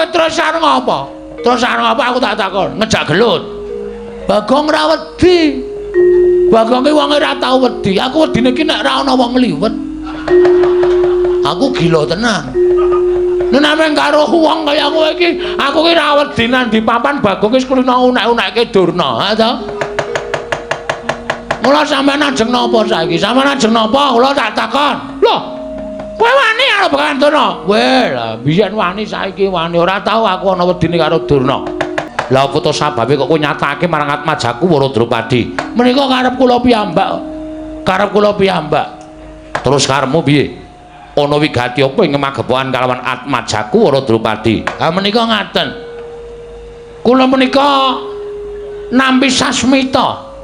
Kowe terus arep ngapa? Terus arep ngapa aku tak takon? Ngejak gelut. Bagong ora wedi. Bagong ki wonge ora tau wedi. Aku wedine ki nek ora ana wong liwet. Aku gila tenan. Nek nang karo wong kaya kowe iki, aku ki ora wedi nang di papan Bagong wis kulino unek-unekke Durna, ha to? Mula sampeyan ajeng napa saiki? Sampeyan ajeng napa? Kula tak takon. Lho, kowe wani karo Begawan Durna? Weh, lah biyen wani saiki wani ora tau aku ana wedine karo Durna. Lah apa to sababe kok kowe nyatake marang atmajaku Wara Drupadi? Menika karep kula piyambak. Karep kula piyambak. Terus karepmu piye? Ana wigati apa ing magepokan kalawan atmajaku Wara Drupadi? Ha menika ngaten. Kula menika nampi sasmita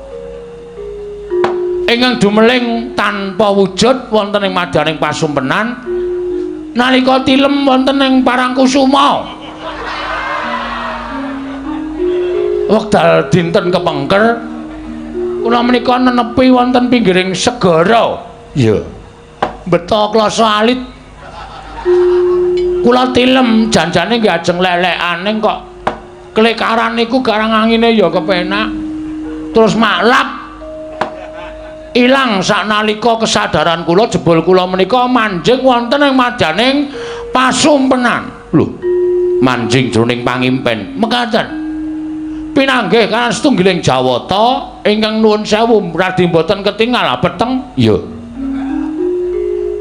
ingkang dumeling tanpa wujud wonten ing madyaning pasumpenan nalika tilem wonten ing Parangkusuma. Wekdal dinten kepengker kula menika nenepi wonten pinggiring segara. Iya. Beto klasa alit. Kula tilem janjane nggih ajeng lelekane kok klekaran niku garang angine ya kepenak. Terus maklap ilang saknalika kesadaran kula jebul kula menika manjing wonten ing madyaning pasumpenan. Lho, manjing jroning pangimpen. Mekaten. Pinanggih kaliyan setunggiling Jawata ingkang nuwun sewu radi mboten ketingal peteng. Iya.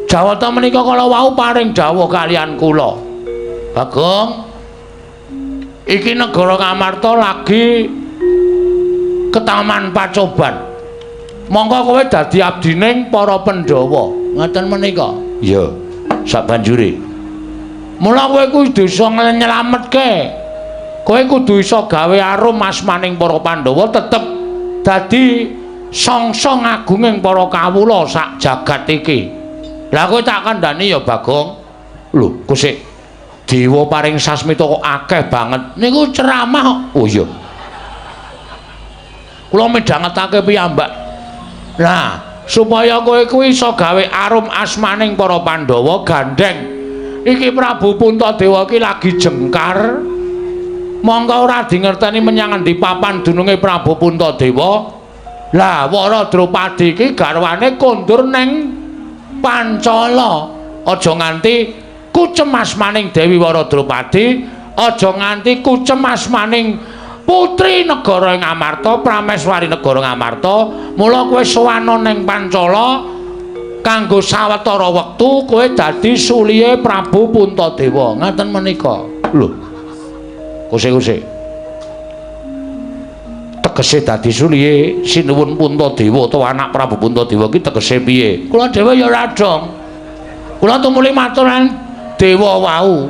Jawata menika kala wau paring dawuh kaliyan kula. Bagong, iki negara Ngamarta lagi ketaman pacoban. Monggo kowe dadi abdining para Pandhawa. Ngaten menika. Iya. Sabanjure. Mula kowe kudu iso nyelametke. Kowe kudu iso gawe arum asmaning para Pandhawa tetep dadi songsong agunging para kawula sak jagat iki. Lah kowe tak kandhani ya Bagong. Lho, kusik dewa paring sasmita kok akeh banget. Niku ceramah kok. Oh iya. Kula midhangetake piyambak. Lah, supaya kowe kuwi iso gawe arum asmaning para Pandhawa gandheng. Iki Prabu Puntadewa iki lagi jengkar. Mongko ora dingerteni menyang endi papan dununge Prabu Puntadewa. Lah, Wara Drupadi iki garwane kondur neng Pancala. Aja nganti kucem asmaning Dewi Wara Drupadi, aja nganti kucem asmaning putri negara Ngamarta, Prameswari negara Ngamarta. Mula kowe sowana ning Pancala kanggo sawetara wektu kowe dadi sulihe Prabu Puntadewa. Ngaten menika. Lho. Kuse-kuse. Tegese dadi sulihe Sinuwun Puntadewa utawa anak Prabu Puntadewa ki tegese piye? Kula dhewe ya ora dong. Kula tumuli matur dewa wau.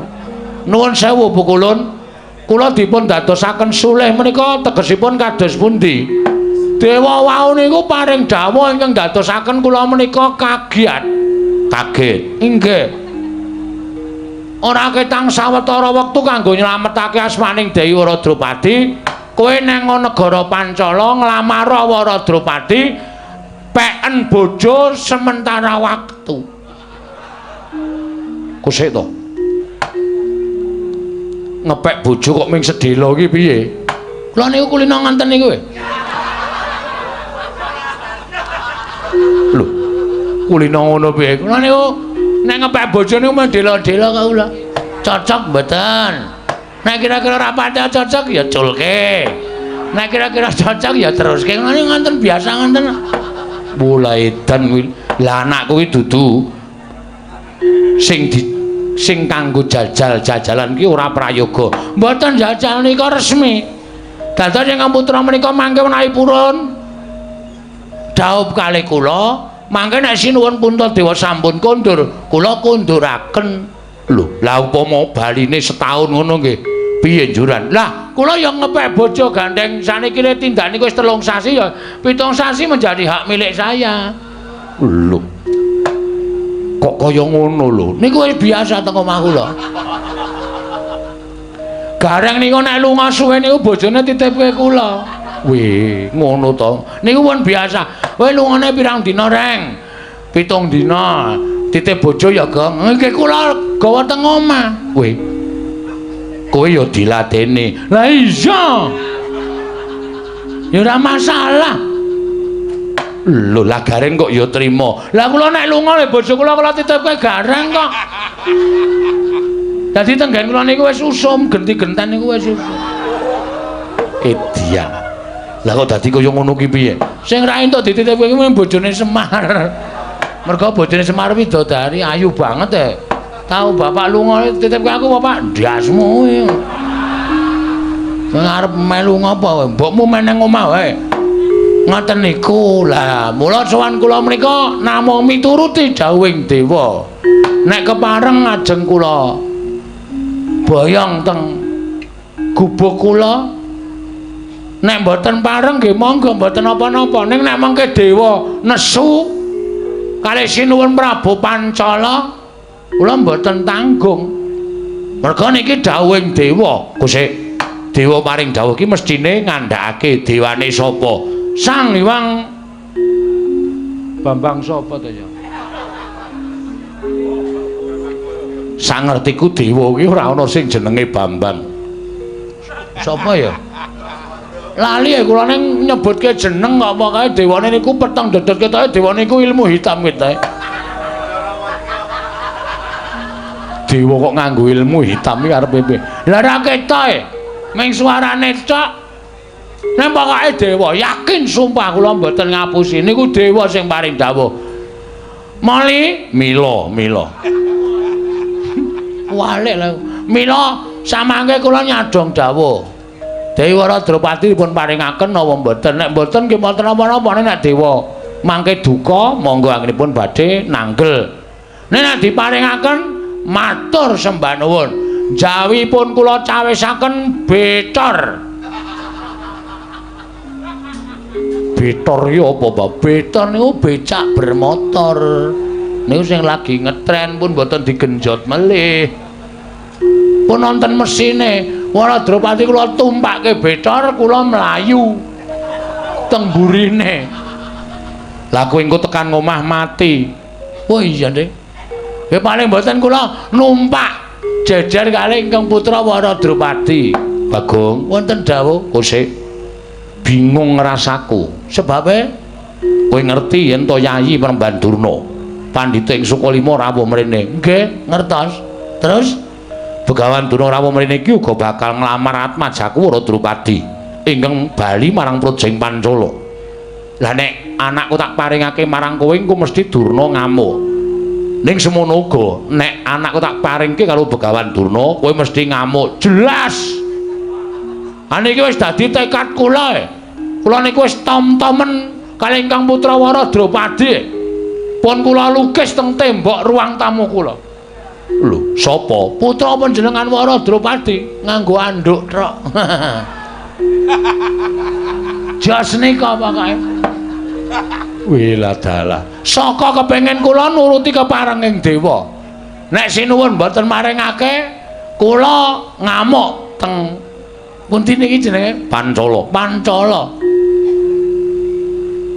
Nuwun sewu Pukulun. Kula dipun dadosaken sulih menika tegesipun kados pundi? Dewa wau niku paring dawuh ingkang dadosaken kula menika kaget. Kaget. Inggih. Ora ketang sawetara wektu kanggo nyelametake asmaning Dewi Wara Drupadi, kowe nang negara Pancala nglamar Wara Drupadi peken bojo sementara waktu. Kusik to. Ngepek bojo kok ming sedhela iki piye? Kula niku kulino nganten niku. Lho, kulino ngono piye? Kula niku nek ngepek bojo niku mung dela-dela kok kula. Cocok mboten? Nek kira-kira ora pati cocok ya culke. Nek kira-kira cocok ya teruske. Ngono niku nganten biasa nganten. Mulai edan kuwi. Lah anakku kuwi dudu sing di sing kanggo jajal-jajalan ki ora prayoga. Mboten jajal nika resmi. Dados ingkang putra menika mangke menawi purun dhaup kalih kula, mangke nek Sinuwun Puntadewa sampun kondur, kula konduraken. Lho, lah upama baline setahun ngono nggih, piye njuran? Lah, kula ya ngepek bojo gandeng saniki le tindak niku wis 3 sasi ya, 7 sasi menjadi hak milik saya. Lho. Kok kaya ngono lho? Niku wis biasa teng omah kula. Gareng niku nek lunga suwe niku bojone titipke kula. Wih, ngono to. Niku pun biasa. Kowe lungane pirang dina, Reng? 7 dina. Titip bojo ya, Gong. Nggih kula gawa teng omah. Wih. Kowe ya diladeni. Lah iya. Ya ora masalah. Lho lah Gareng kok ya trima. Lah kula nek lunga le bojo kula kula titipke Gareng kok. Dadi tenggen kula niku wis usum, genti-genten niku wis usum. Edian. Lah kok dadi kaya ngono ki piye? Sing ra entuk dititipke kuwi bojone Semar. Mergo bojone Semar widodari ayu banget e. Tau bapak lunga titipke aku bapak ndasmu kuwi. Sing arep melu ngapa mbokmu meneng omah wae. Ngoten niku. Lah mula sowan kula menika namung mituruti dawuhing dewa. Nek kepareng ajeng kula boyong teng gubuk kula. Nek mboten pareng nggih monggo mboten napa-napa. Ning nek mengke dewa nesu kalih Sinuwun Prabu Pancala kula mboten tanggung. Merga niki dawuhing dewa. Gusti dewa paring dawuh iki mesthine ngandhakake dewane sapa? Sang Hyang Bambang sapa to ya? Sangertiku dewa iki ora ana sing jenenge Bambang. Sapa ya? Lali ya kula ning nyebutke jeneng kok pokoke dewane niku peteng dedet ketoke dewane niku ilmu hitam ketoke. Dewa kok nganggo ilmu hitam iki arep piye? Lah ora ketoke. Ming suarane tok. Nek pokoke dewa yakin sumpah kula mboten ngapusi niku dewa sing paring dawuh. Moli mila mila. Walik lho. Mila samangke kula nyadong dawuh. Dewa Drupadi dipun paringaken napa mboten? Nek mboten nggih mboten napa-napa. Nek dewa mangke duka monggo anggenipun badhe nanggel. Nek nek diparingaken matur sembah nuwun. Jawipun kula cawisaken betor. Betor iki apa, Pak? Betor niku becak bermotor. Niku sing lagi ngetren pun mboten digenjot melih. Pun wonten mesine. Wara Drupadi kula tumpakke betor kula mlayu teng burine. Lah kowe engko tekan omah mati. Oh iya, Dik. Ya paling mboten kula numpak jejer kalih ingkang putra Wara Drupadi. Bagong, wonten dawuh kosik. Bingung rasaku. Sebabe kowe ngerti yen to Yayi Premban Durna pandhita ing Sukalima rawuh mrene. Nggih, ngertos. Terus Begawan Durna rawuh mrene iki uga bakal nglamar atmajaku Wara Drupadi ingkang bali marang Projeng Pancala. Lah nek anakku tak paringake marang kowe engko mesti Durna ngamuk. Ning semono uga nek anakku tak paringke karo Begawan Durna kowe mesti ngamuk. Jelas. Ha niki wis dadi tekad kula. Kula niku wis tom-tomen kalih ingkang putra Wara Drupadi. Pun kula lukis teng tembok ruang tamu kula. Lho, sapa? Putra panjenengan Wara Drupadi nganggo anduk trok. Jos nika pokoke. Wiladalah. Saka kepengin kula nuruti keparenging dewa. Nek sinuwun mboten maringake, kula ngamuk teng pundi niki jenenge? Pancala. Pancala.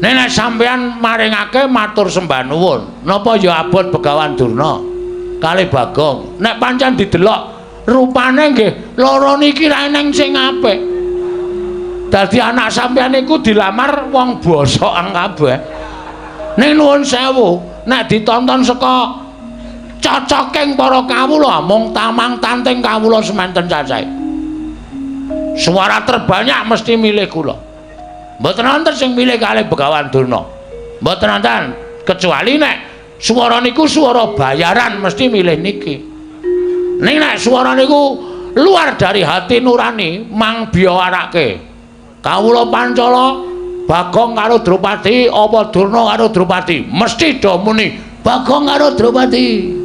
Nek nek sampeyan maringake matur sembah nuwun. Napa ya abot Begawan Durna? Kalih Bagong. Nek pancen didelok rupane nggih loro niki ra eneng sing apik. Dadi anak sampeyan niku dilamar wong bosokan kabeh. Ning nuwun sewu, nek ditonton saka cocoking para kawula mung tamang tanting kawula semanten cacahe. Suara terbanyak mesti milih kula. Mboten wonten sing milih kalih Begawan Durna. Mboten wonten, kecuali nek suara niku suara bayaran mesti milih niki. Ning nek suara niku luar dari hati nurani mang biyawarake. Kawula Pancala Bagong karo Drupadi apa Durna karo Drupadi mesti do muni Bagong karo Drupadi.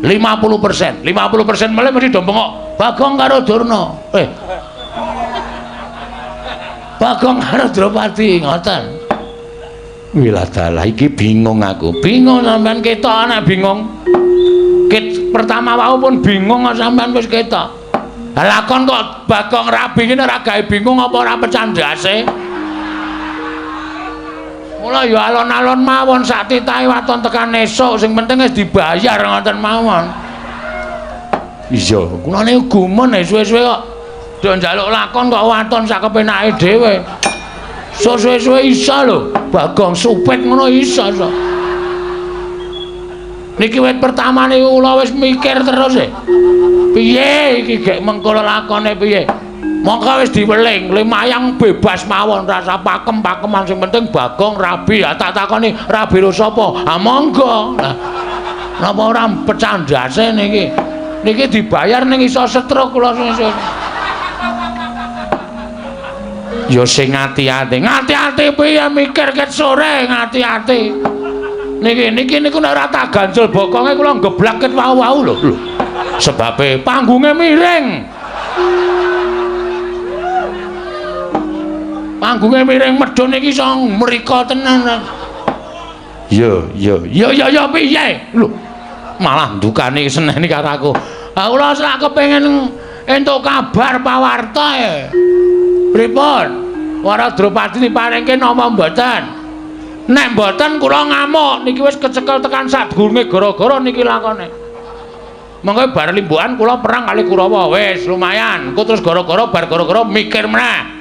50%, 50% melih mesti do bengok Bagong karo Durna. Bagong karo Drupadi ngoten. Wiladalah iki bingung aku. Bingung sampean ketok anak bingung. Ket pertama wau pun bingung kok sampean wis ketok. Lah lakon kok Bagong rabi ngene ora gawe bingung apa ora pecah ndase. Mula ya alon-alon mawon sak titahe waton tekan esuk sing penting wis dibayar ngoten mawon. Iya, kula niku gumun suwe-suwe kok do njaluk lakon kok waton sak kepenake dhewe. Suwe-suwe iso lho, Bagong supit ngono iso so. Niki wit pertama niku kula wis mikir terus e. Piye iki gek mengko lakone piye? Mongko wis diweling, lumayang bebas mawon rasa pakem-pakeman sing penting Bagong rabi. Ya tak takoni rabi ro sapa? Ha monggo. Lah napa ora pecah ndase niki? Niki dibayar ning iso stroke kula sesuk. Ya sing ati-ati. Ngati-ati piye mikir ket sore ngati-ati. Niki niki niku nek ora tak ganjel bokonge kula geblak ket wau-wau lho. Lho. Sebabe panggunge miring. Panggunge miring medhun iki iso mrika tenan. Ya ya ya ya ya piye? Lho. Malah ndukani seneni karo aku. Ha kula sak kepengin entuk kabar pawarta e. Pripun? Wara Drupadi diparingke napa mboten? Nek mboten kula ngamuk niki wis kecekel tekan sadurunge gara-gara niki lakone. Mengko bar limbukan kula perang kali Kurawa wis lumayan. Engko terus gara-gara bar gara-gara mikir meneh.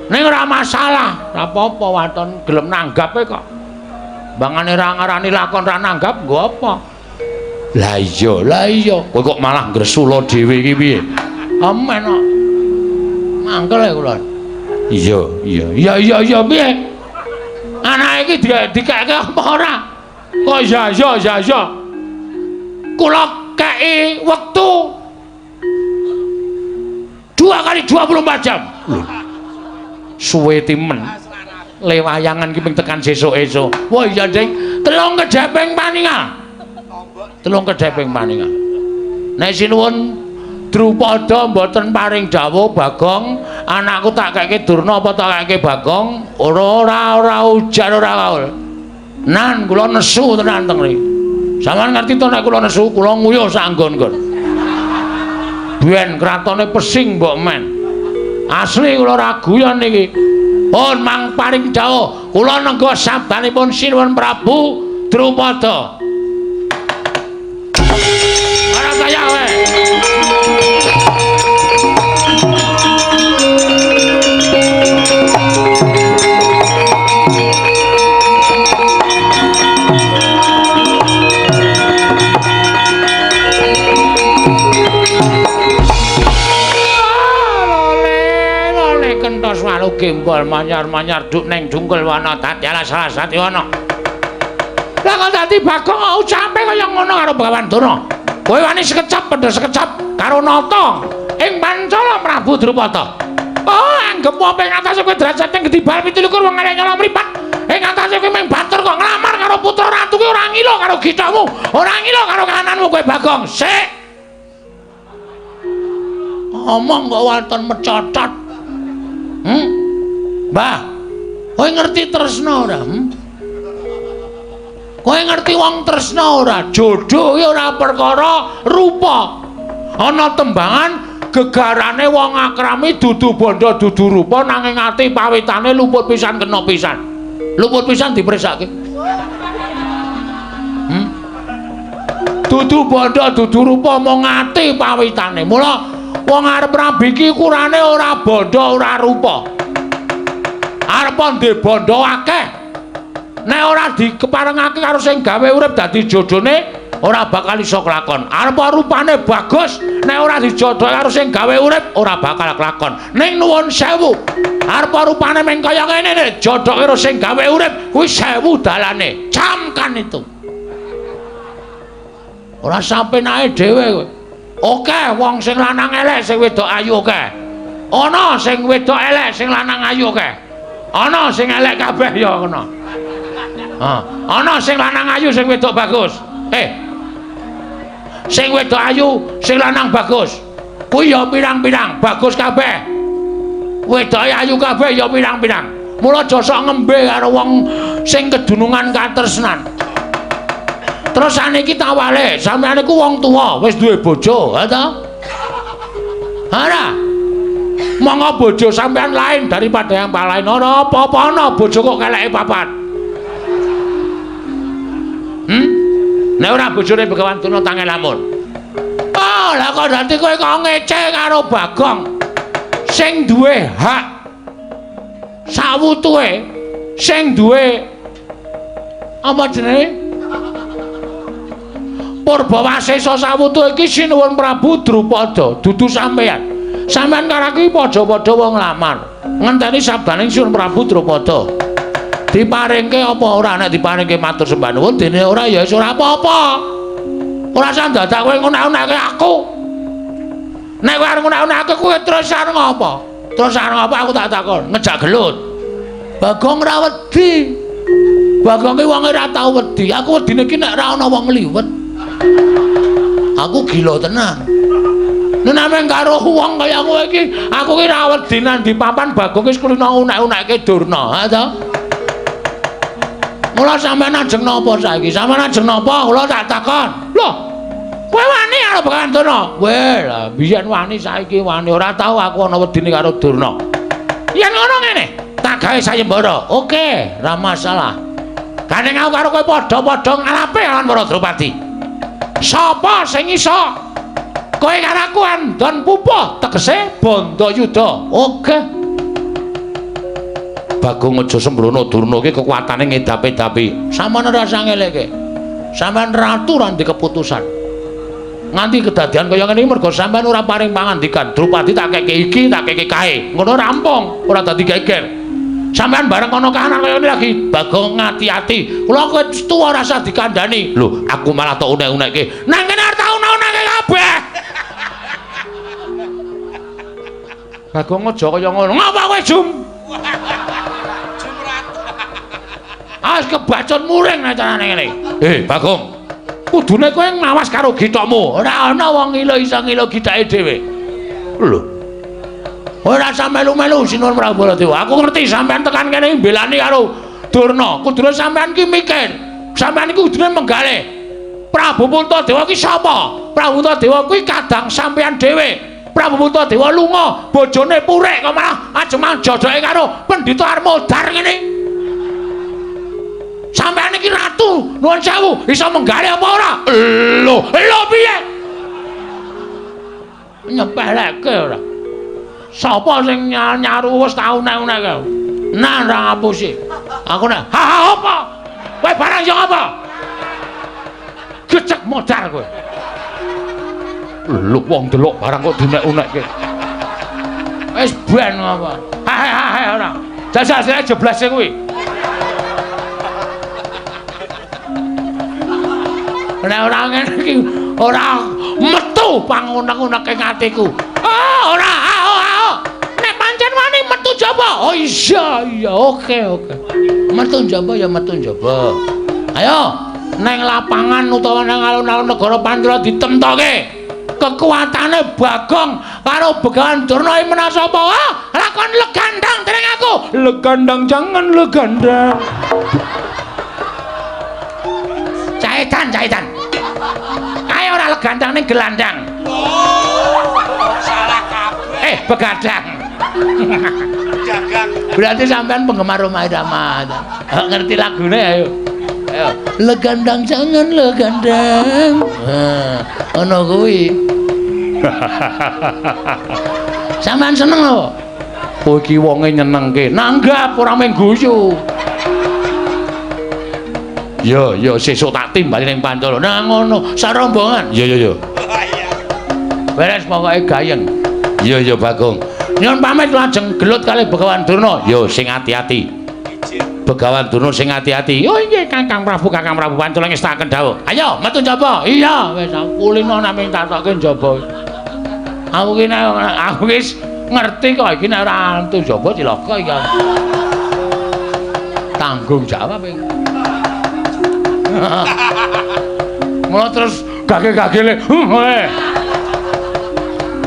Ning ora masalah, ora apa-apa waton gelem nanggape kok. Bangane ra ngarani lakon ra nanggap nggo apa? Lah iya, kowe kok malah ngresula dhewe iki piye? Amen kok. Mangkel e kula. Iya, iya, iya, iya, iya piye? Anake iki dikeke apa ora? Kok iya, iya, iya, iya. Kula kei wektu 2 kali 24 jam. Lho. Suwe timen. Le wayangan ki ping tekan sesuk esuk. Wah iya, Ding. Telung kedheping paningal. Telung kedheping paningal. Nek sinuwun Drupada mboten paring dawuh Bagong, anakku tak keke Durna apa tak keke Bagong? Ora ora ora ujar ora kaul. Nan kula nesu tenan teng mriki. Sampeyan ngerti to nek kula nesu, kula nguyuh sak nggon-nggon. Ben kratone pesing mbok men. Asli kula ora guyon niki. Pun mang paring dawuh, kula nengga sabdanipun Sinuwun Prabu Drupada. Ora kaya kowe. Kentos walu gembol manyar-manyar duk neng dungkul wana dadi alas alas dadi wana. Lah kok dadi Bagong ucape kaya ngono karo Begawan Durna. Kowe wani sekecap padha sekecap karo nata ing Pancala Prabu Drupada. Oh, anggep apa ing atase kowe derajate gedhi bal 27 wong elek nyala mripat. Ing atase kowe mung batur kok nglamar karo putra ratu kuwi ora ngilo karo githamu, ora ngilo karo kananmu kowe Bagong. Sik. Omong kok waton mecocot. Mbah, kowe ngerti tresna ora? Kowe ngerti wong tresna ora? Jodoh ki ora perkara rupa. Ana tembangan gegarane wong akrami dudu bondo dudu rupa nanging ati pawitane luput pisan kena pisan. Luput pisan dipresake. Dudu bondo dudu rupa mung ati pawitane. Mula wong arep rabi iki ukurane ora bondo ora rupa. Arep ndek bondo akeh. Nek ora dikeparengake karo sing gawe urip dadi jodhone ora bakal iso kelakon. Arep rupane bagus, nek ora dijodohke karo sing gawe urip ora bakal kelakon. Ning nuwun sewu, arep rupane meng kaya ngene nek jodohke karo sing gawe urip kuwi sewu dalane. Camkan itu. Ora sampenake dhewe kowe. Oke, wong sing lanang elek sing wedok ayu oke. Ana sing wedok elek sing lanang ayu oke. Ana sing elek kabeh ya ngono. Ha, ana sing lanang ayu sing wedok bagus. Sing wedok ayu, sing lanang bagus. Kuwi ya pirang-pirang, bagus kabeh. Wedoke ayu kabeh ya pirang-pirang. Mula aja sok ngembe karo wong sing kedunungan katresnan. Terus saniki tawale, sampeyan iku wong tuwa, wis duwe bojo, ha ta? Ora. Monggo bojo sampeyan lain daripada yang lain. Ora apa-apa ana bojo kok keleke papat. Nek ora bojone Begawan Durna tange lamun. Oh, Lah kok dadi kowe kok ngece karo Bagong. Sing duwe hak sawutuhe, sing duwe apa jenenge? Purbawasesa sawutuhe iki Sinuwun Prabu Drupada, dudu sampeyan. Sampeyan karo aku padha-padha wong lamar. Ngenteni sabdaning Sinuwun Prabu Drupada. Diparingke apa ora? Nek diparingke matur sembah nuwun, dene ora ya wis ora apa-apa. Ora usah dadak kowe ngunek-unekke aku. Nek kowe arep ngunek-unekke kowe terus arep ngapa? Terus arep ngapa aku tak takon, ngejak gelut. Bagong ora wedi. Bagong ki wonge ora tau wedi. Aku wedine ki nek ora ana wong liwet. Aku gila tenan. Nek nameng karo wong kaya kowe iki, aku ki ora wedi nang di papan Bagong wis kulino unek-unekke Durna, ha to? Mula sampeyan ajeng napa saiki? Sampeyan ajeng napa? Kula tak takon. Lho, kowe wani karo Begawan Durna? Weh, lah biyen wani saiki wani. Ora tau aku ana wedine karo Durna. Yen ngono ngene, tak gawe sayembara. Oke, ora masalah. Gandeng aku karo kowe padha-padha ngalape lawan para Drupadi. Sapa sing iso? Kowe karo aku andon pupuh, tegese Bandayuda. Oke. Bagong aja sembrono, Durna iki kekuatane ngedap-edapi. Sampeyan ora usah ngeleke. Sampeyan ratu ra ndek keputusan. Nganti kedadian kaya ngene iki mergo sampeyan ora paring pangandikan. Drupadi tak keke iki, tak keke kae. Ngono rampung, ora dadi geger. Sampeyan bareng ana kahanan kaya ngene lagi, Bagong ngati-ati. Kula kowe tuwa ora usah dikandhani. Lho, aku malah tok unek-unekke. Nang kene arep tak unek-unekke kabeh. Bagong aja kaya ngono. Ngapa kowe, Jum? Ah, kebacut muring nek carane ngene. Bagong. Kudune kowe ngawas karo githokmu. Ora ana wong ngilo iso ngilo githake dhewe. Lho. Ora usah melu-melu Sinuwun Prabu Baladewa. Aku ngerti sampean tekan kene mbelani karo Durna. Kudune sampean ki mikir. Sampean iki kudune menggalih. Prabu Puntadewa ki sapa? Prabu Puntadewa kuwi kadang sampean dhewe. Prabu Puntadewa lunga, bojone purik kok malah ajeng jojoke karo Pendhita Armodar ngene. Sampeyan iki ratu, nuwun sewu, iso menggalih apa ora? Lho, lho piye? Nyepeleke ora. Sapa sing nyaru wis tau unek-unekke? Nah, ora ngapusi. Aku nek, ha ha apa? Kowe barang yo apa? Gecek modar kowe. Lho wong delok barang kok diunek-unekke. Wis ben apa? Ha ha ha ora. Jajal sira jeblase kuwi. Nek ora ngene iki ora metu pangunek-uneke atiku. Ah, ora, ah, Nek pancen wani metu jaba. Oh iya, iya, oke, oke. Metu jaba ya metu jaba. Ayo, neng lapangan utawa nang alun-alun negara Pancala ditemtoke. Kekuatane Bagong karo Begawan Durna iki menang sapa? Ah, lakon legandang dening aku. Legandang jangan legandang. Caitan, caitan. Kae ora legandang ning gelandang. Oh, salah kabeh. Begadang. Dagang. Berarti sampean penggemar Rhoma Irama. Ngerti lagune ayo. Ayo. Legandang jangan legandang. Nah, ngono kuwi. Sampean seneng apa? Kowe iki wonge nyenengke. Nanggap ora mung guyu. Yo yo sesuk tak timbali ning Pancala. Nah ngono, sarombongan. Yo yo yo. Beres pokoke gayeng. Yo yo Bagong. Nyuwun pamit lajeng gelut kalih Begawan Durna. Yo sing ati-ati. Begawan Durna sing ati-ati. Oh nggih Kakang Prabu, Kakang Prabu Pancala ngestakaken dawuh. Ayo metu njaba. Iya wis aku kulino namung tatoke njaba. Aku ki nek aku wis ngerti kok iki nek ora metu njaba cilaka iki. Tanggung jawab iki. Mula terus gage-gagele.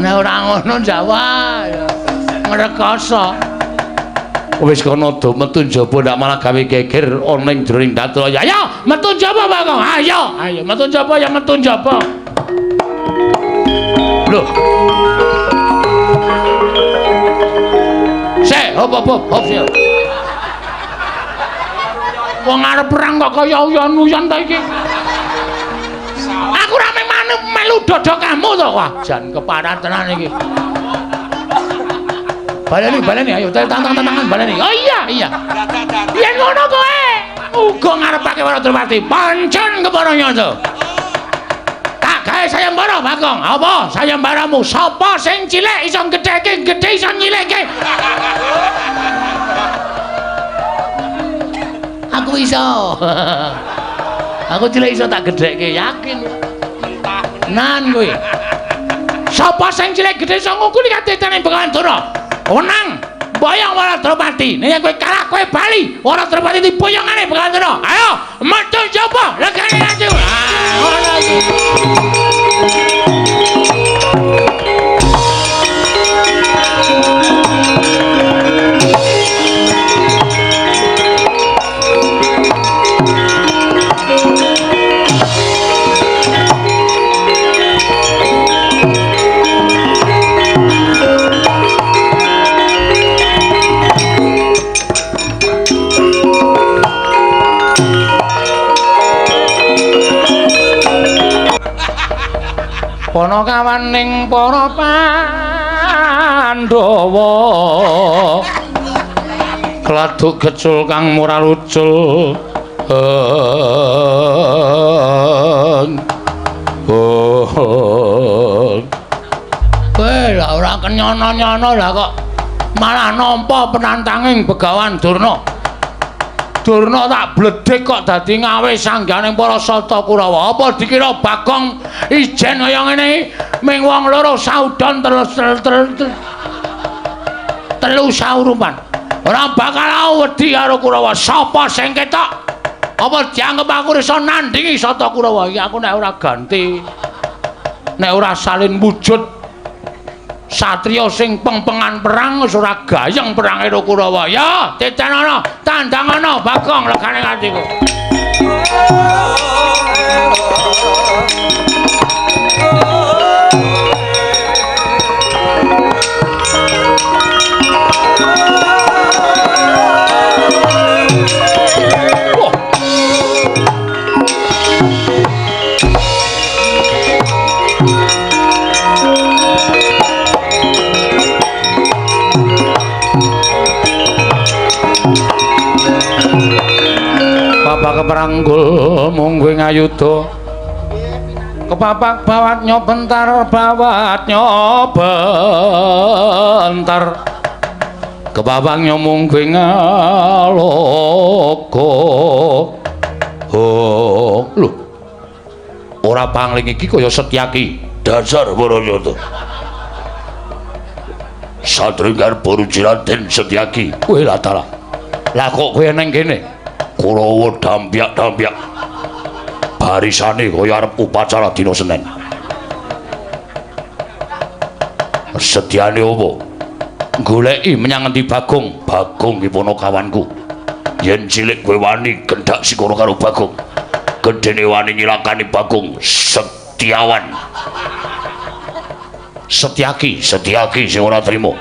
Nek ora ngono jawab ngrekoso. Wis kono do metu njaba ndak malah gawe geger ana ing jroning datra. Ayo metu njaba Bagong. Ayo, ayo metu njaba ya metu njaba. Lho. Sik, hop hop hop sik. Wong arep perang kok kaya uyon-uyon ta iki. Aku ora melu Melu dada kamu to. Wah, jan keparat tenan iki. Baleni, baleni, ayo tantang-tantangan baleni. Oh iya, iya. Yen ngono kowe uga ngarepake Wara Drupadi. Pancen kepara nyata. Tak gawe sayembara Bagong. Apa sayembaramu? Sapa sing cilik iso gedheke, gedhe iso nyilike. Aku iso. Aku cilik iso tak gedhekke, yakin. Nan kowe. Sapa sing cilik gedhe iso ngungkuli katetane Begawan Durna? Wenang boyong Wara Drupadi. Nek kowe kalah kowe bali. Wara Drupadi diboyongane Begawan Durna. Ayo, metu coba legane atiku. Ah, ngono iki. Panakawaning para Pandhawa kladuk gecul kang murah lucul. Kowe lah ora kenyono-nyono lah kok malah nampa penantanging Begawan Durna. Durna tak bledhek kok dadi ngawe sangganing para Sata Kurawa. Apa dikira Bagong ijen kaya ngene ming wong loro saudon telu saurupan. Ora bakal wedi karo Kurawa. Sapa sing ketok? Apa dianggep aku iso nandingi Sata Kurawa? Iki aku nek ora ganti, nek ora salin wujud satriya sing pengpengan perang wis ora gayeng perange karo Kurawa. Ya, titenono, tandangana Bagong legane atiku. Bapak keperanggul mungguing ayuda kepapak bawat nyobentar bawat nyobentar kepapak nyomungguing aloka. Oh, lho ora pangling iki kaya Setyaki. Dasar Barayata satringgar Boruji Raden Setyaki. Kowe lah ta lah. Lah kok kowe nang kene? Kurawa dampyak-dampyak barisane kaya arep upacara dina Senin. Setyane opo? Goleki menyang ngendi Bagong? Bagong ki ponokawanku. Yen cilik kowe wani gendak sikara karo Bagong, gedene wani nyilakani Bagong Setiawan. Setyaki, Setyaki sing ora trima.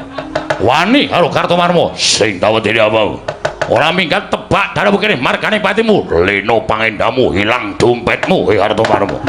Wani karo Kartomarma sing tawedene apa? Ora minggat tebak darahmu kene margane patimu. Leno pangendamu hilang dompetmu Kartomarma.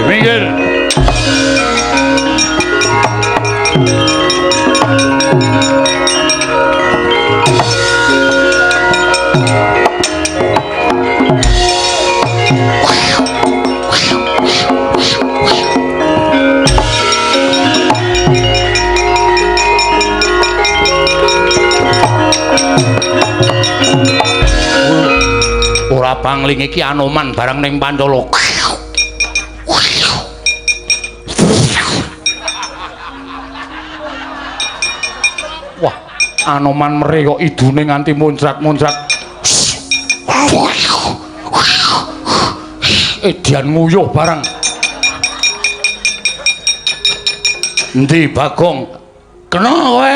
Minggir. Ora pangling iki Anoman barang ning Pancala. Wah, Anoman mere kok idune nganti muncrat-muncrat. Edian nguyuh barang. Endi Bagong? Kena kowe.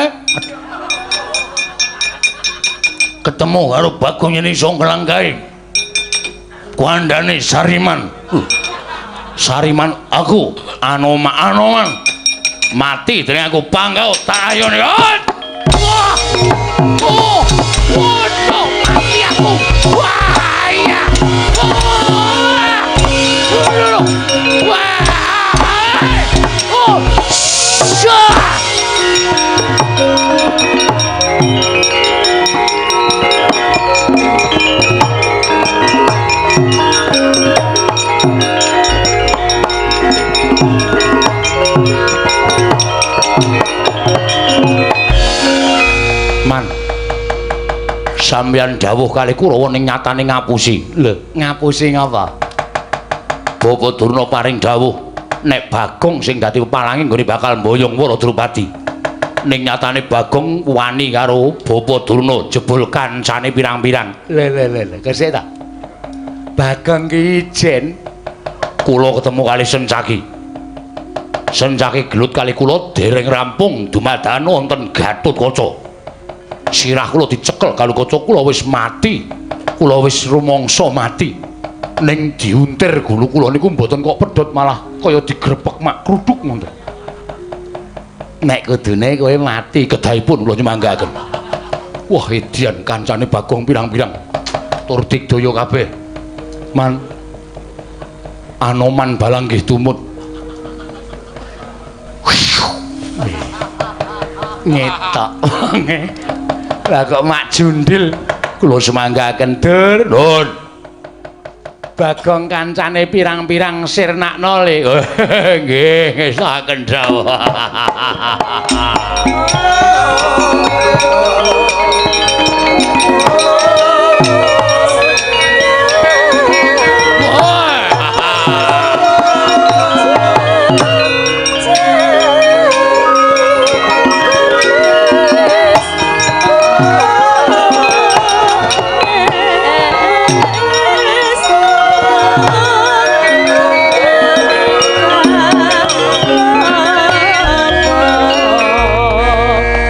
Ketemu karo Bagong yen iso nglanggahi. Kuandane Sariman. Sariman aku, Anoman. Mati dening aku panggau tak ayone. Wah! Oh! Waduh, mati aku. Wah, iya. Wah! Wah! Oh! Syah! Man, sampeyan dawuh kali Kurawa ning nyatane ngapusi. Lho, ngapusi ngapa? Bapak Durna paring dawuh nek Bagong sing dadi pepalange nggone bakal mboyong Wara Drupadi. Ning nyatane Bagong wani karo Bapak Durna jebul kancane pirang-pirang. Lho lho lho, kesik ta? Bagong ki ijen kula ketemu kali Sencaki. Sencaki gelut kali kula dereng rampung dumadakan wonten Gatotkaca. Sirah kula dicekel karo kaca kula wis mati. Kula wis rumangsa mati. Ning diuntir gulu kula niku mboten kok pedhot malah kaya digrepek mak kruduk ngoten. Nek kudune kowe mati kedahipun kula nyemanggaken. Wah, edian kancane Bagong pirang-pirang. Tur digdaya kabeh. Man Anoman balang nggih tumut. Ngetok wonge. Lah kok mak jundil kula semanggaken dur. Nun. Bagong kancane pirang-pirang sirnakno le. Nggih, ngesaken dawuh.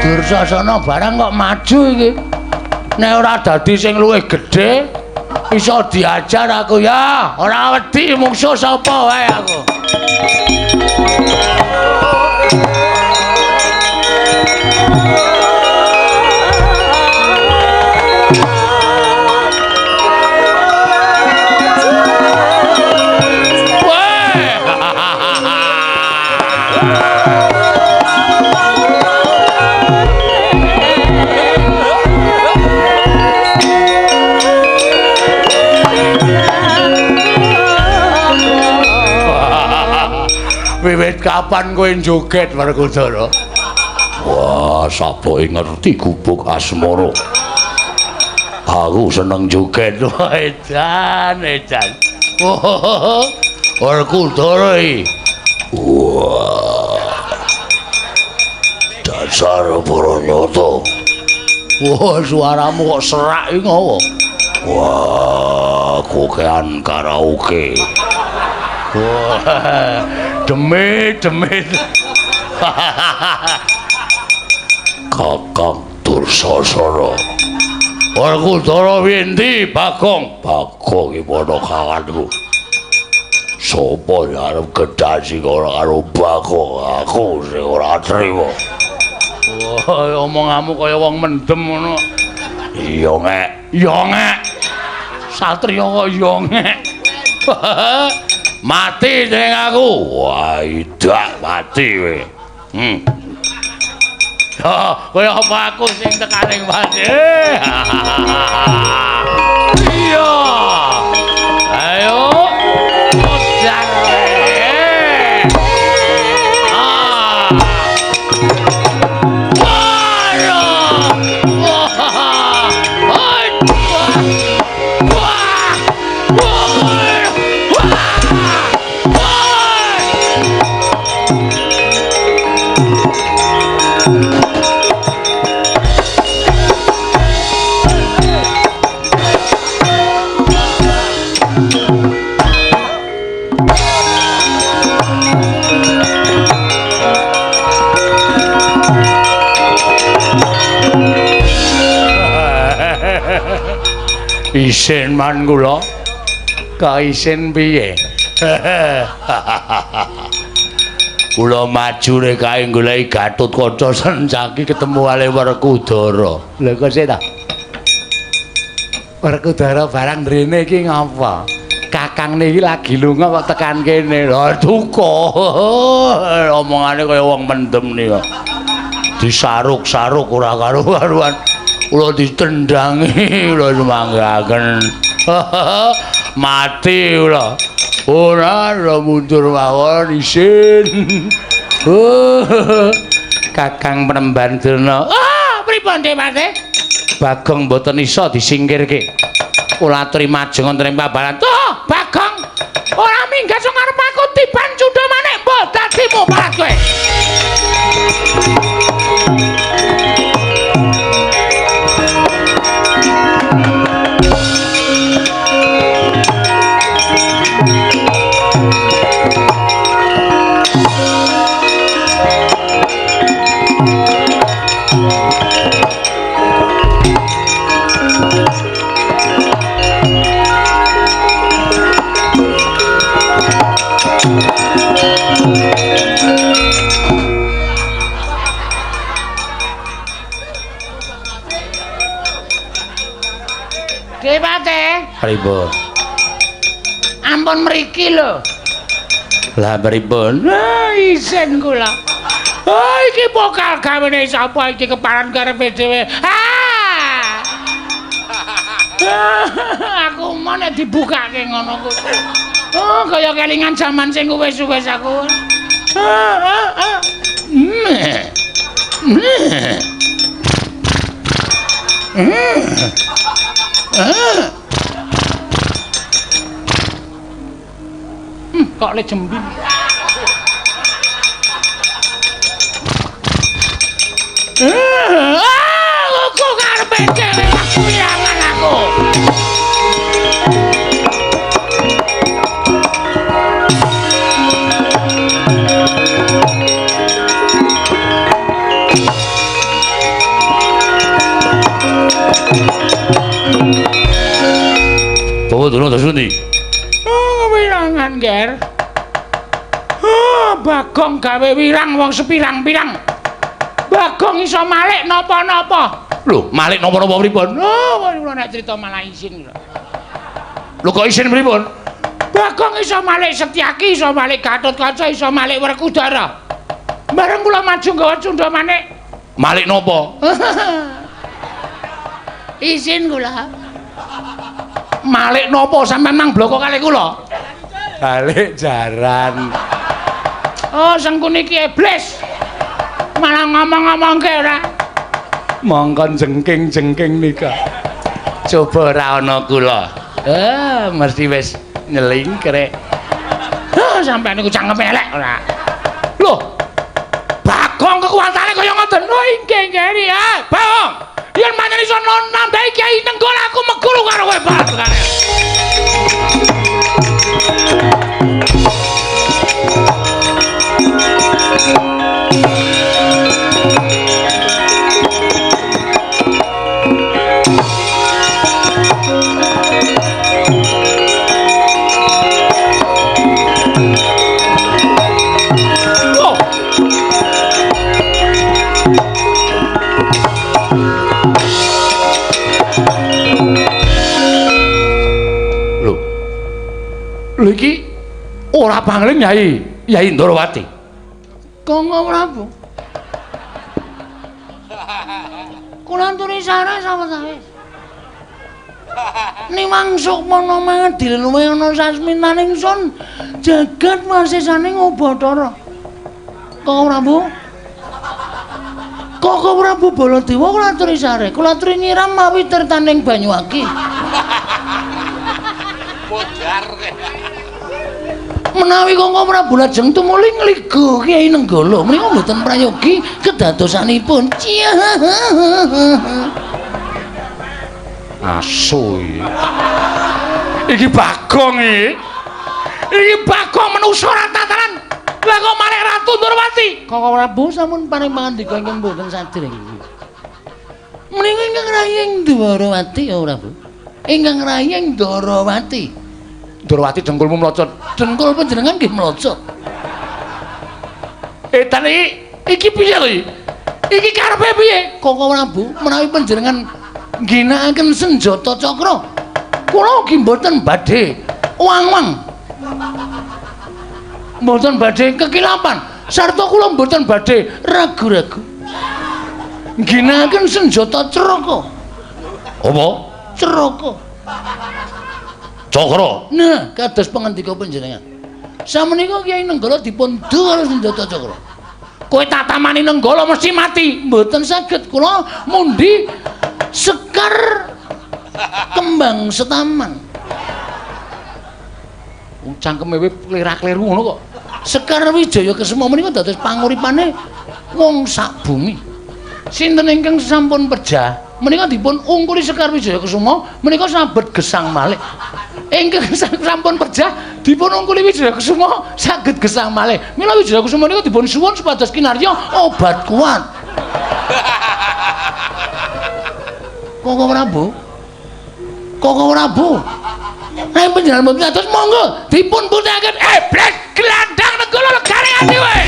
Dursasana barang kok maju iki. Nek ora dadi sing luwih gedhe iso diajar aku ya. Ora wedi mungsuh sapa wae aku. Wiwit kapan kowe joget Werkudara? Wah, saboke ngerti gubuk asmara. Aku seneng joget. Wah, edan, edan. Werkudara iki. Wah. Dasar Baranyata. Wah, suaramu kok serak iki ngopo? Wah, kokean karaoke. Wah, demit demit. Kakang Dursasana. Werkudara endi, Bagong? Bagong iki padha kawanku. Sopo sing arep gedhasi ora karo Bagong? Aku sing ora trima. Wah, omonganmu kaya wong mendem ngono. Iya ngek, iya ngek. Satriya kok iya ngek. Mati dening aku. Wah, idak mati kowe. Oh, kaya apa aku sing tekaning mati. Iya. Ayo. Modar. Isin man kula. Ka isin piye? Kula maju rek kae goleki Gatotkaca Sencaki ketemu kali Werkudara. Lha kok sik ta? Werkudara barang mrene iki ngapa? Kakang niki lagi lunga kok tekan kene. Lha duka. Omongane kaya wong mendem nika. Disaruk-saruk ora karu-karuan. Kula ditendangi, kula sumanggaken. Mati kula. Ora ora mundur mawon isin. Kakang Penemban Durna. Ah, pripun Dewate? Bagong mboten iso disingkirke. Kula aturi majeng wonten ing pabaran. Tuh, Bagong. Ora minggat sing arep aku tiban cundha manik mbok dadimu parat kowe. Dewate, pripun? Ampun mriki lho. Lah pripun? Ah, isin kula. Oh, iki pokal gawene sapa iki keparan karepe dhewe. Ah! Aku mau nek dibukake ngono kuwi. Oh, kaya kelingan jaman sing wis-wis aku. Kok le jembin. Aku karepe dhewe kuyangan aku. Bawa durung terus ndi? Oh, wirangan, Ger. Oh, Bagong gawe wirang wong sepirang-pirang. Bagong iso malik napa-napa. Lho, malik napa-napa pripun? Oh, kula nek crita malah isin lho. Lho kok isin pripun? Bagong iso malik Setyaki, iso malik Gatotkaca, iso malik Werkudara. Bareng kula maju nggawa cundha manik. Malik napa? Isin kula. Malik napa sampean mang bloko kalih kula? Balik jaran. Oh, Sengkuni iki iblis. Malah ngomong-ngomongke ora. Mongkon jengking-jengking nika. Coba ora ana kula. Mesti wis nyelingkrek. Heh, sampean niku cangkeme elek ora. Lho. Bagong kekuatane kaya ngoten. Oh inggih ah, Bagong. Yen pancen iso nambahi Kyai Nenggala aku meguru karo kowe Bagong. Lho iki ora pangling Yai, Yai Ndorowati. Kanggo Prabu. Kula anturi sare sawetawis. Niwang sukmana mangadil luwih ana sasmitaning sun jagat wasisaning Ubathara. Kanggo Prabu. Kanggo Prabu Baladewa kula aturi sare, kula aturi nyiram mawi tirtaning banyu aki. Modar. Menawi Kangko Prabu lajeng tumuli ngliga Kyai Nenggala menika mboten prayogi kedadosanipun. Asu iki. Iki Bagong iki. Iki Bagong menungsa ora tataran. Lah kok malih Ratu Ndorowati? Kangko Prabu sampun paring pangandika ingkang mboten sadèrèng. Menika ingkang raying Ndorowati ya Prabu. Ingkang raying Ndorowati. Ndorowati dengkulmu mlocot. Dengkul panjenengan nggih mlocot. Edan iki piye lho iki? Iki karepe piye? Kangko Prabu menawi panjenengan ngginakaken senjata cakra, kula ugi mboten badhe wang-wang. Mboten badhe kekilapan, sarta kula mboten badhe ragu-ragu. Ngginakaken senjata ceraka. Apa? Ceraka. Cakra. Nah, kados pangandika panjenengan. Samenika Kyai Nenggala dipun du karo senjata cakra. Kowe tatamani Nenggala mesti mati. Mboten saged kula mundi sekar kembang setaman. Cangkeme wae klera-kleru ngono kok. Sekar Wijaya Kesuma menika dados panguripane wong sak bumi. Sinten ingkang sampun pejah menika dipun ungkuli Sekar Wijaya Kesuma menika sabet gesang malih. Ingkang sampun pejah dipun ungkuli Wijaya Kesuma saged gesang malih. Mila Wijaya Kesuma menika dipun suwun supados kinarya obat kuat. Koko Prabu. Koko Prabu. Nek panjenengan mboten atos monggo dipun putihake. Blek glandang Nenggala legane ati kowe.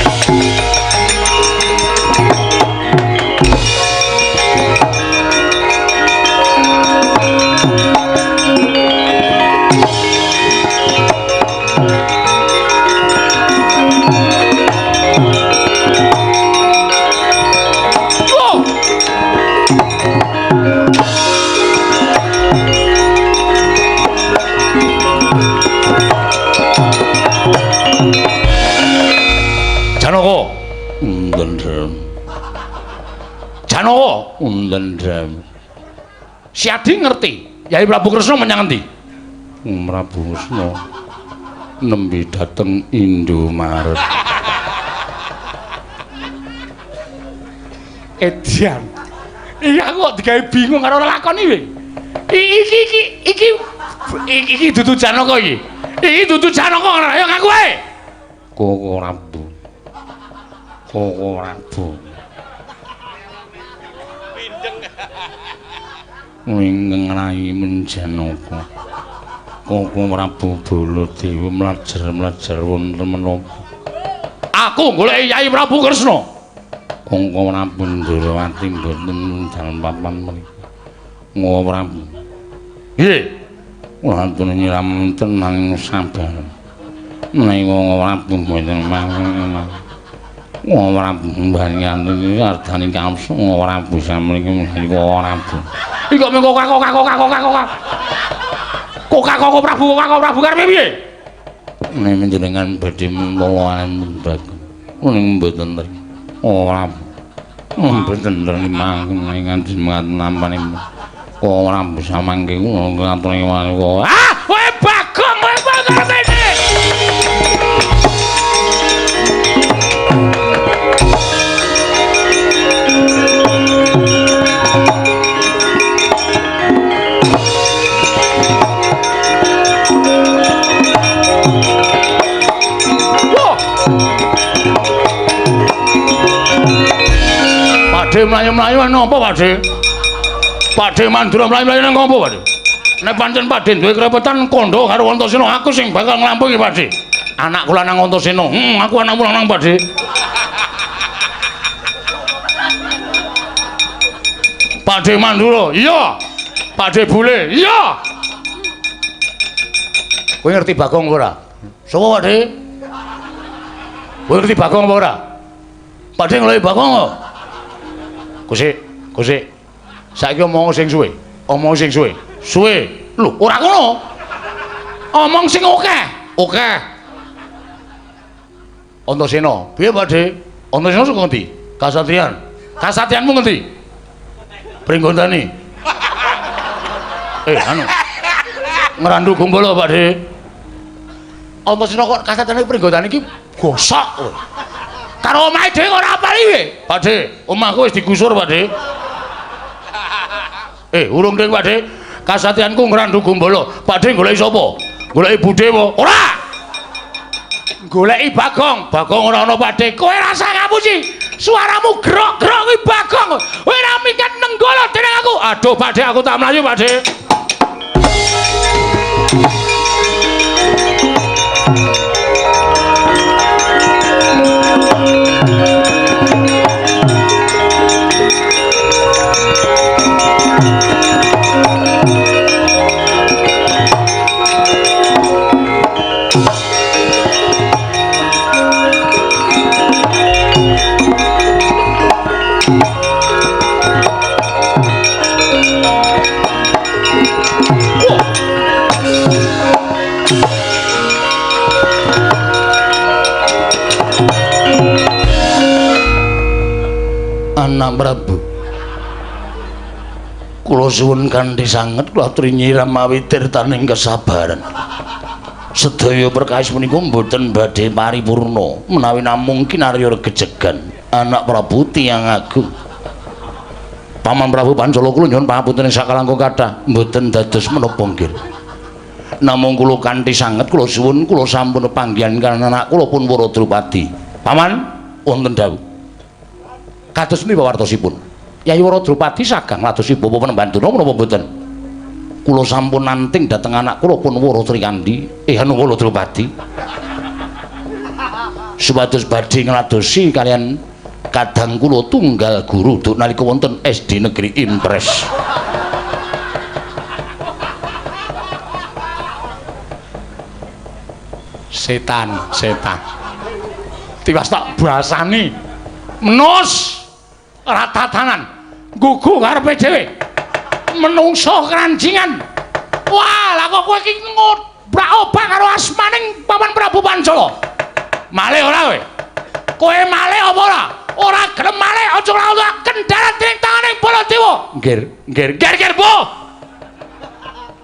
Janaka. Ndendhem. Janaka. Ndendhem. Siadi ngerti Yai Prabu Kresna menyang endi? Prabu Kresna nembe dateng Indomaret. Edian. Iki aku kok digawe bingung karo lakon iki. Iki dudu Janaka iki. Iki dudu Janaka ngono ayo ngaku wae. Koko Prabu. Koko Prabu. Pindeng. Ingkang rai menjanaka. Koko Prabu Baladewa mlajar-mlajar wonten menapa? Aku goleki Yai Prabu Kresna. Koko Prabu Ndorowati mboten dalem papan mriki. Koko Prabu. Nggih. Kula aturi nyiram tenang sabar. Menawi Koko Prabu mboten mangke. Koko Prabu mbanyan iki ardani kamsa Koko Prabu samriki menawi Koko Prabu. Iki kok mung kok. Kok Prabu kok Prabu karepe piye? Nek panjenengan badhe mentoloan Bagong. Ning mboten mriki. Ora. Mboten mriki nganti nampane. Ora bisa mangke kula ngaturi kok. Ah, kowe Bagong, kowe karepe piye? Pakde mlayu-mlayu napa Pakde? Pakde Mandura mlayu-mlayu nang apa Pakde? Nek pancen Pakde duwe krepetan kandha karo Antasena, aku sing bakal nglampungi Pakde. Anakku lanang Antasena. Aku anakmu lanang Pakde. Pakde Mandura, iya. Pakde Bule, iya. Kowe ngerti Bagong ora? Sapa Pakde? Kowe ngerti Bagong apa ora? Pakde ngeloki Bagong kok. Kusik, kusik. Saiki omong sing suwe, omong sing suwe. Suwe. Lho, ora ngono. Omong sing akeh, akeh. Antasena, piye Pakde? Antasena saka ngendi? Kasatriyan. Kasatriyanmu ngendi? Pringgondani. Anu. Ngrandu Gumbala, Pakde. Antasena kok kasatriyane Pringgondani iki gosok kowe. Karo omahe dhewe ora apal iki, Pakde. Omahku wis digusur, Pakde. Urung ding, Pakde. Kasatriyanku Ngrandu Gumbala. Pakde goleki sapa? Goleki budhe apa? Ora. Goleki Bagong. Bagong ora ana, Pakde. Kowe rasa ngapusi. Suaramu grok-grok kuwi Bagong. Kowe ora minggat nenggala dening aku. Aduh, Pakde, aku tak mlayu, Pakde. Anak Prabu, kula suwun kanthi sanget kula aturi nyiram mawi tirtaning kesabaran. Sedaya perkawis menika mboten badhe paripurna menawi namung kinarya regejegan. Anak Prabu tiyang agung. Paman Prabu Pancala kula nyuwun pangapunten sakalangkung kathah mboten dados menapa nggih. Namung kula kanthi sanget kula suwun kula sampun panggihan kaliyan anak kula pun Wara Drupadi. Paman wonten dawuh. Kados pundi pawartosipun? Yai Wara Drupadi sagang ladosi bapa Penemban Durna menapa mboten? Kula sampun nanting dhateng anak kula pun Wara Trikandi, anu Wara Drupadi. Supados badhe ngladosi kaliyan kadang kula tunggal guru duk nalika wonten SD Negeri Impres. Setan, setan. Tiwas tak basani. Menus ratatanan gugu karepe dhewe menungso keranjingan. Wah, lah kok kowe iki ngobrak-obrak karo asmaning Paman Prabu Pancala. Malih ora kowe? Kowe malih apa ora? Ora gelem malih aja ora kendharat ning tanganing Baladewa. Nggir, nggir, nggir, nggir, Bu.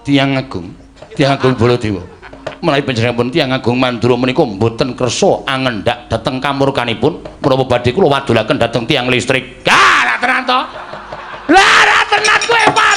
Tiyang agung, tiyang agung Baladewa. Menawi panjenenganipun tiyang agung Mandura menika mboten kersa angendak dhateng kamurkanipun menapa badhe kula wadulaken dhateng tiyang listrik. Lah tenan to. Lah tenan kowe, Pak.